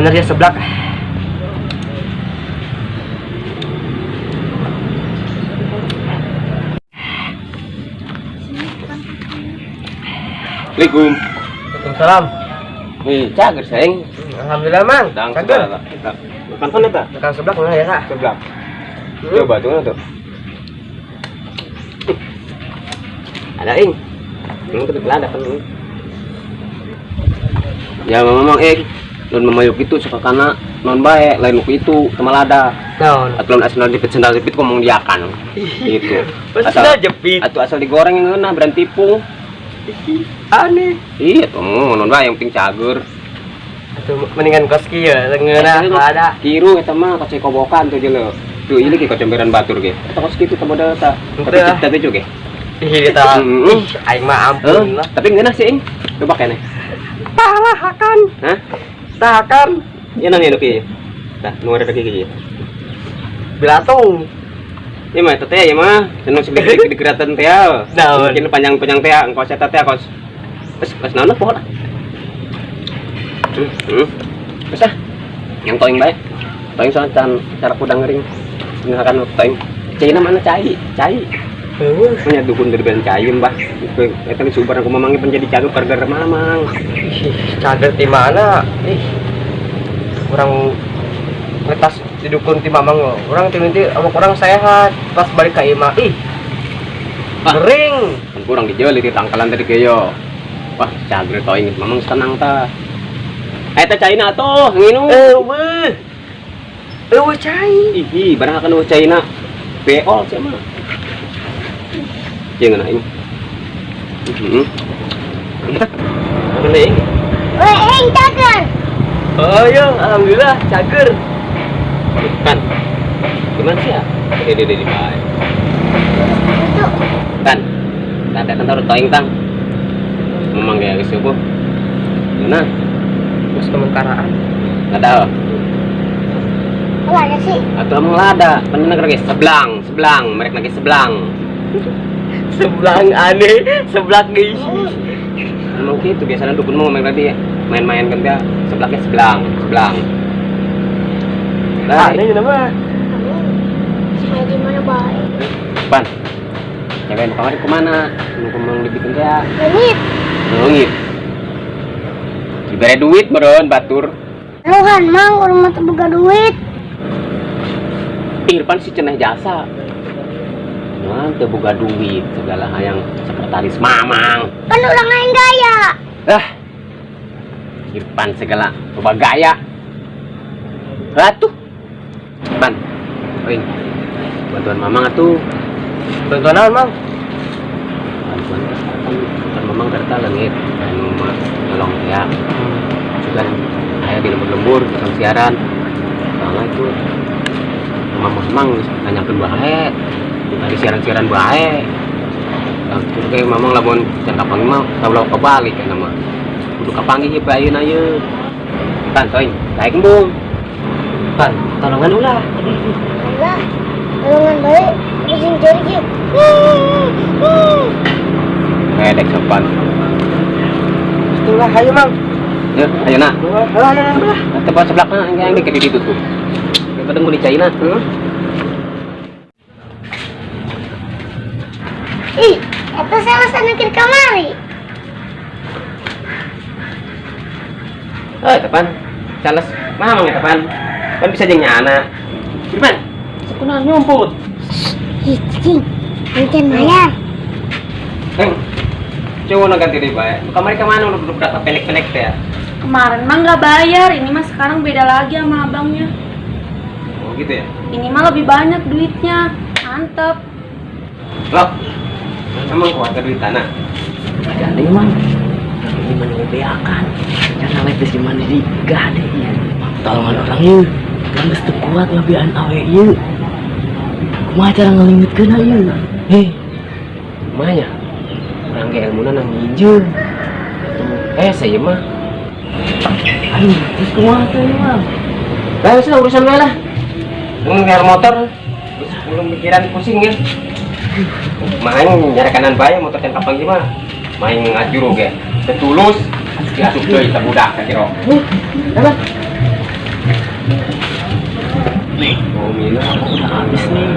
Bener ya seblak. Assalamualaikum. Waalaikumsalam. Wih, cager sayang. Alhamdulillah, Mang. Dang Cager. segala. Eta. Makan kan eta? Makan seblak mana ya, Kak? Seblak. Coba tuh tuh. Ada ing. Ini kebetulan ada kan. Ya memang non memayuk itu suka kana non bae lain ku itu sama lada. Naon? Atau lamun asal jepit sendal jepit ngomong diakan. Gitu. Asal jepit. Atau asal digoreng yang ngeunah berani tipung. Aneh. Iya tuh non bae yang penting cager. Atuh mendingan kos kieu, ngeunah ada. Kiru eta mah kocek kobokan tuh jelek. Tuh ini ge kocomberan batur ge. Eta kos kitu teh modal ta. Henteu Tapi ah. tapi juga. Ih, eta. Heeh. Ih, aing mah ampun lah. Tapi ngeunah sih ing. Coba kene. Tahakan. Hah? Tahakan. Ieu nang ieu kieu. Tah, nu ada kieu. Bilatung. Ieu mah eta teh ieu mah cenah segede di geratan teh. Naon? Mungkin panjang-panjang teh engkos eta teh kos. Terus kos naon poho lah. Terus ah. Yang toing bae. Toing soalnya can cara kudang ngering. Misalkan toing. Cai mana cai? Cai. Heueuh. Punya dukun dari ben cai mbah. Eta geus ubar aku mamang penjadi cager gara-gara mamang. Ih, cager di mana? Ih. Urang ngetas didukun ti mamang lo. Urang ti nanti awak urang sehat. Pas balik ka imah, ih. Ah. Gering. Kan kurang dijual di tangkalan tadi geyo. Wah, cager toing mamang senang ta. Eta caina atuh nginum. Eueuh. Eueuh cai. Ih, barang akan eueuh caina. Beol sia mah. Jeung aing. Heeh. Mana ing? Weh, ing cager. Oh iya, alhamdulillah cager. Kan. Gimana sih ya? Dede dede bae. Itu Kan. Tah kan taruh toing tang. Memang gaya geus eueuh. Nah, Terus kemungkaraan. ada. oh, ada sih. Atau emang lada, bener lagi seblang, seblang, merek lagi seblang. Sebelang aneh, seblak guys. Emang gitu biasanya dukun mau main tadi main-main kan dia seblaknya seblang, seblang. Nah, Aneh nama. Amin. Supaya di mana baik. Pan. Cewek nu kamari kemana? Nu kemang dibikin teh. Leungit. Leungit. Dibere duit meureun batur. Luhan mang urang mah teu boga duit. Irfan si cenah jasa. Nah, teu boga duit segala hayang sekretaris mamang. Kan urang aing gaya. Ah. Irfan segala coba gaya. Ratuh. Pan. Oing. Bantuan mamang atuh. Bantuan naon, Mang? Bantuan kan bantuan mamang kerta leungit anu mah nolong ya. Juga aya di lembur-lembur tukang siaran. Soalnya itu mamang nanyakeun bae. Tadi siaran-siaran bae. Nah, terus kayak mamang lamun can kapanggih mah tau kebalik kan mah. Kudu kapanggih ieu bae ayeuna ieu. Pan toing, daek embung. Pan, tolongan ulah. Alah, tolongan bae pusing ceurik ieu. Ngedek sopan. Itulah, ayo, Mang. Ya, ayo nak. Alah, ayo, ayo, lah. Tempat sebelah mana yang di situ tuh. Kadang mau di China. Ih, eta sales anu keur kamari. Eh, tepan. Sales mamang ya, tepan. Kan bisa jeung nyana. Irfan, sekunan nyumput. Ih, cing. Mungkin bayar. Neng. Coba nu ganti deui bae. Kamari ka mana nu duduk data pendek-pendek teh ya? Kemarin mah nggak bayar, ini mah sekarang beda lagi sama abangnya. Oh, gitu ya. Ini mah lebih banyak duitnya, mantep. Loh. Emang kuat duit tanah. Ada aneh, Mang. Ini mana ngebeakan. Jangan naik di mana di gade ieu. Tolongan orang ieu. Kan geus teu kuat ngabean awe ieu. Kumaha cara ngalingitkeun ieu? Hei. Kumaha nya? Urang ge ilmuna nang nginjeun. Saya mah. Aduh, terus kumaha teh ieu, Mang? Lah, wis lah urusan bae lah. Mun ngear motor, geus belum pikiran pusing ya. Main nyari kanan bae motor can kapanggih mah. Main ngajuru ge. Tetulus diasup deui ta budak ka jero. Apa? Umi. Udah habis nih.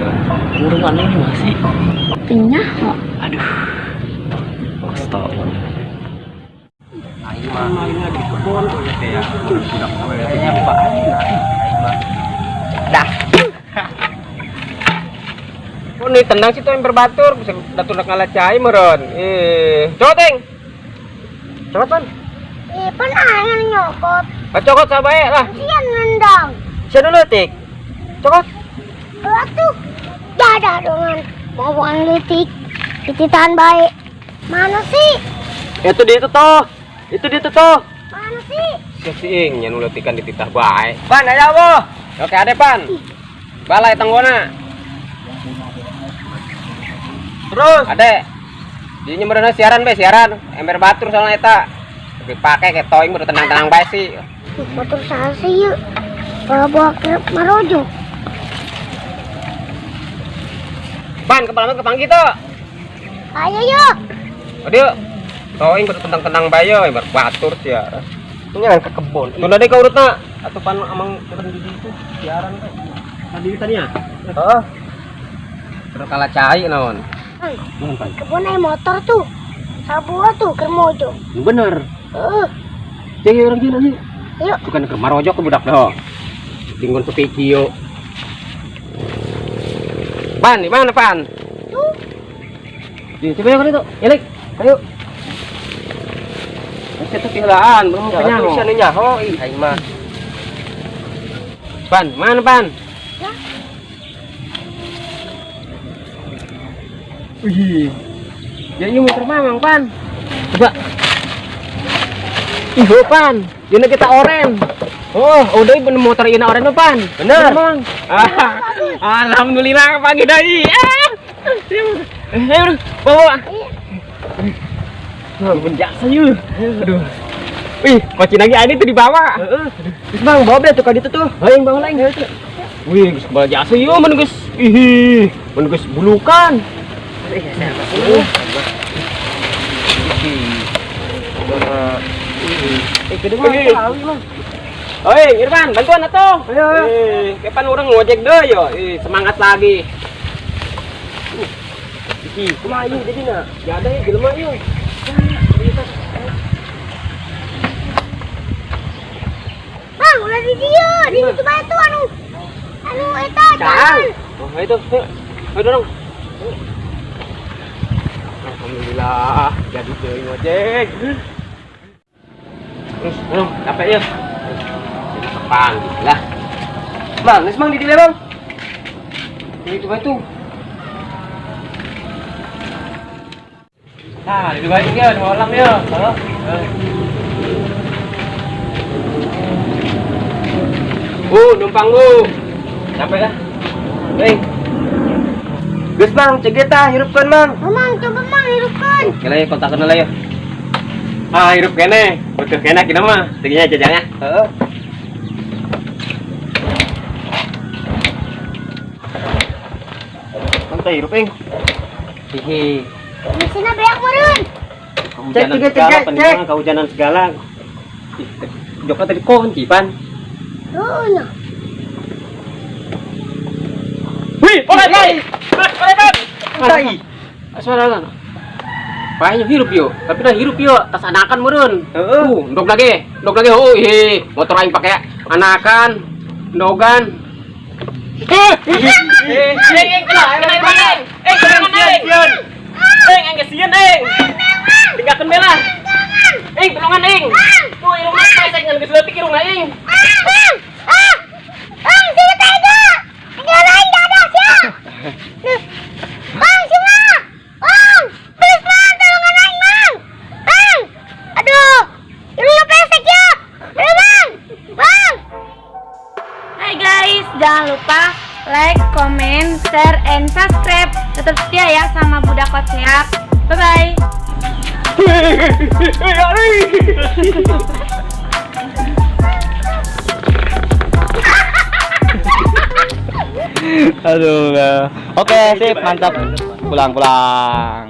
Burung aneh nih masih. Teu nyaho. Aduh. Astagfirullah. Aing mah ini lagi di kebun tuh ya. Budak apa aing mah. Dah. Oh, nih tendang situ yang berbatur, bisa datur nak ngalah cai meureun. Eh, cokot eng. Cokot pan. Ih, pan aing nyokot. Ah, cokot sabae lah. Sian nendang. Sia dulu tik. Cokot. Atuh. Dadah dongan. Mau bukan leutik. Dititahan baik. Mana sih? Itu dia itu toh. Itu dia itu toh. Mana sih? Sia si ing nya nu leutikan dititah bae. Pan aya apa? Oke ade pan. Balai tenggona. Terus. Ade. Di meureunna siaran bae siaran. Ember batur soalnya eta. Tapi pake kayak toing baru tenang-tenang bae sih. Motor saha sih yuk? Bawa bawa ke Marojo. Pan kepala mah kepanggih tuh. Ayo yuk. Aduh. Toing baru tenang-tenang bae yo, ember batur sia. Ini kan ke kebun. Tunda deh ka urutna. Atuh pan amang turun di ditu siaran teh. Tadi tadi ya. Heeh. Terus kalah cai naon. Hei, Naon pan? Kebun naik motor tuh. Sabua tuh ke Mojo. Bener. Heeh. Jadi orang gila nih. Yuk. Bukan ke marojok ke budak doh. Dinggon sepi kieu. Pan, di mana pan? Tuh. Di coba ya itu. Elek. Ayo. Masih tuh pihelaan, belum Ya, kenyaho. atuh sia nu nyaho ih aing mah. Pan, mana pan? Ya. Wih. Jadi motor mamang pan. Coba. Ih, pan. Dina kita oren. Oh, udah ibu motor ini oren mah, pan. Bener. Mang. Ah, alhamdulillah pagi dari. Ah. Eh, ayo, bawa. Wah, jasa yuk. Aduh. Wih, kunci lagi ada itu dibawa. Heeh. Terus Bang, bawa beli tuh ka ditu tuh. Ayo bawa lain itu. Wih, geus kebal jasa yuk, mun geus. Ih, mun geus bulukan. Eh, siapa sih? Eh, gede mah tahu mah. Oi, Irfan, bantuan atuh. Ayo, ayo. Eh, kapan orang ngojek deh yo. Ih, semangat lagi. Ih, Kumaha ieu jadina? gak ada ya jelema yuk. Bang, ulah di dieu, di situ bae tuh anu. Anu eta Cang. jalan. Oh, itu. Ayo, ayo dorong. Alhamdulillah, jadi deui ngojek. Terus, belum capek ya. Jadi kepanggil lah. Mang, geus Mang di dieu Bang. Itu itu. Nah, di baju ya, di malam ya. Halo. Numpang bu. Capek lah. Hei, Geus Mang, cek tah hirupkeun Mang. Oh, Mang, coba Mang hirupkeun. kira ya kontakan lah ya. Ah, hirup kene. Butuh kene kita mah. Seginya jajannya. Heeh. Mang teh hirup ing. Hihi. Mesinna beak meureun. Kehujanan Cek, cek, segala, cek, penimang, kehujanan segala. Ih, joknya tadi kunci, Pan. Heeh nya. Wih, oleh, Pan. Oleh, Pan. Tai. Suara kan. Pahnya hirup yo, tapi dah hirup yo, tas anakan meureun. Heeh. Ndog lagi, oh, ih, motor aing pakai anakan, ndogan. Eh, eh, eh, kena, kena, kena, eh, kena, kena, eh, aing sieun, eh. Tinggalkeun bela. Eh, tulungan aing. Tuh, irungna pesek ngan geus leutik irungna aing. Ah, Bang. Ah. Bang, sini tega. Tinggal lain dadah sia. Bang, sini. Bang, please Bang, tolongan aing, Bang. Bang. Aduh. Irungna pesek ya. Aduh, Bang. Bang. Hai guys, jangan lupa like, comment, share, and subscribe. Tetap setia ya sama Budak Koceak. Bye bye. Aduh. Oke, sip, mantap. Pulang, pulang.